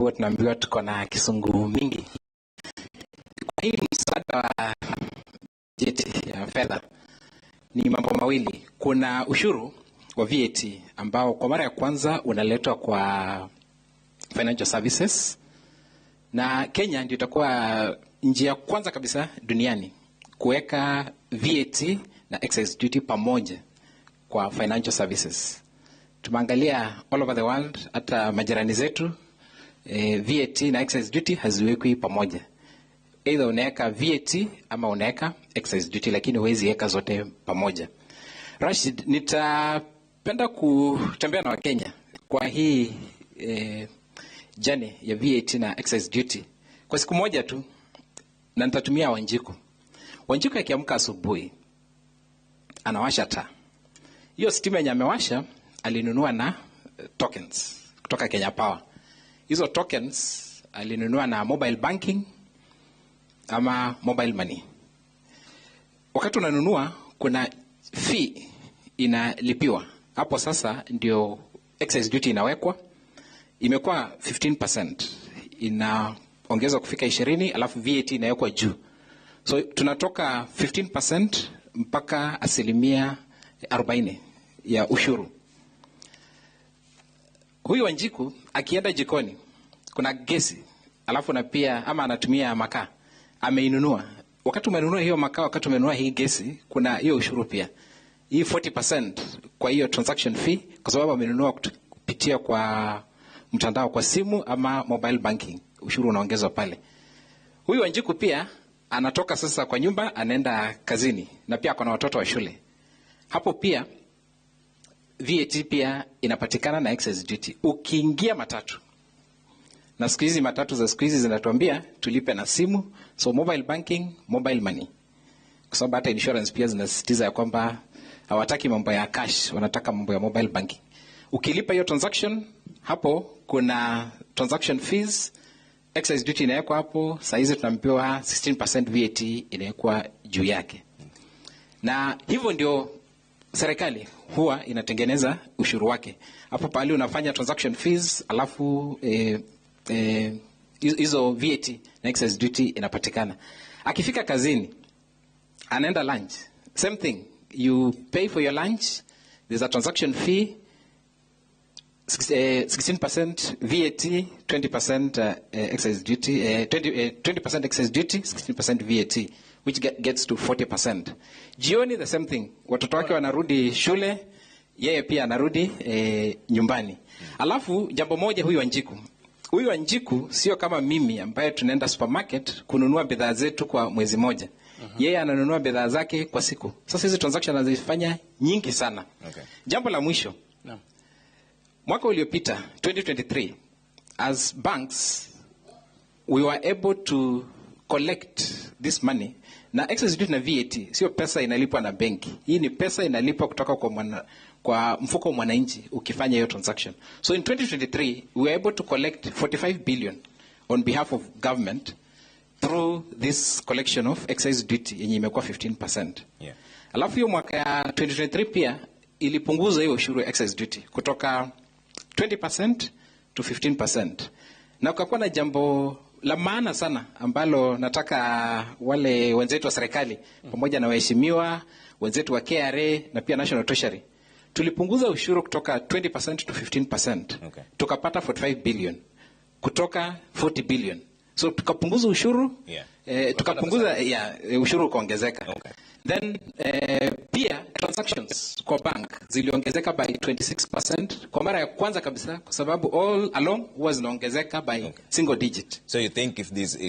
Huwa tunaambiwa tuko na kisungu mingi. Kwa hii mswada wa bajeti ya fedha ni mambo mawili. Kuna ushuru wa VAT ambao kwa mara ya kwanza unaletwa kwa financial services, na Kenya ndio itakuwa nchi ya kwanza kabisa duniani kuweka VAT na excise duty pamoja kwa financial services. Tumeangalia all over the world, hata majirani zetu, VAT na excise duty haziwekwi pamoja. Either unaweka VAT ama unaweka excise duty, lakini huwezi weka zote pamoja. Rashid, nitapenda kutembea na Wakenya kwa hii journey ya VAT na excise duty kwa siku moja tu, na nitatumia Wanjiku. Wanjiku akiamka asubuhi anawasha taa. Hiyo stima yenye amewasha alinunua na tokens kutoka Kenya Power. Hizo tokens alinunua na mobile banking ama mobile money. Wakati unanunua kuna fee inalipiwa hapo. Sasa ndio excise duty inawekwa, imekuwa 15%, inaongezwa kufika 20, alafu VAT inawekwa juu, so tunatoka 15% mpaka 40% ya ushuru. Huyu Wanjiku akienda jikoni, kuna gesi alafu na pia ama anatumia makaa, ameinunua. Wakati umenunua hiyo makaa, wakati umenunua hii gesi, kuna hiyo ushuru pia, hii 40% kwa hiyo transaction fee, kwa sababu amenunua kupitia kwa mtandao, kwa simu ama mobile banking, ushuru unaongezwa pale. Huyu Wanjiku pia anatoka sasa kwa nyumba anaenda kazini, na pia ako na watoto wa shule. Hapo pia VAT pia inapatikana na excise duty. Ukiingia matatu, na siku hizi matatu za siku hizi zinatuambia tulipe na simu, so mobile banking, mobile money, kwa sababu hata insurance pia zinasisitiza ya kwamba hawataki mambo ya cash, wanataka mambo ya mobile banking. Ukilipa hiyo transaction, hapo kuna transaction fees, excise duty inawekwa hapo. Saa hizi tunaambiwa 16% VAT inawekwa juu yake, na hivyo ndio serikali huwa inatengeneza ushuru wake. Hapo pahali unafanya transaction fees, alafu hizo VAT na excise duty inapatikana. Akifika kazini anaenda lunch, same thing, you pay for your lunch, there's a transaction fee, 16% VAT, 20% excise duty, 20% excise duty, 16% VAT, which gets to 40%. Jioni the same thing, watoto wake wanarudi shule, yeye pia anarudi nyumbani. Alafu jambo moja, huyu Wanjiku sio kama mimi ambaye tunaenda supermarket kununua bidhaa zetu kwa mwezi moja. Yeye ananunua bidhaa zake kwa siku. Sasa hizi transaction anazifanya nyingi sana. Jambo la mwisho, mwaka uliopita 2023, as banks we were able to collect this money. Na excise duty na VAT sio pesa inalipwa na benki. Hii ni pesa inalipwa kutoka kwa mfuko wa mwananchi ukifanya hiyo transaction. So in 2023 we were able to collect 45 billion on behalf of government through this collection of excise duty yenye imekuwa 15%. Alafu hiyo mwaka ya 2023 pia ilipunguza hiyo ushuru ya excise duty kutoka 20% to 15%. Na kukakuwa na jambo la maana sana ambalo nataka wale wenzetu wa serikali pamoja na waheshimiwa wenzetu wa KRA na pia National Treasury. Tulipunguza ushuru kutoka 20% to 15%. Tukapata 45 billion kutoka 40 billion. So tukapunguza ushuru, tukapunguza, yeah, ushuru ukaongezeka. Then pia transactions kwa bank ziliongezeka by 26% kwa mara ya kwanza kabisa, kwa sababu all along huwa zinaongezeka by single digit. So you think if this in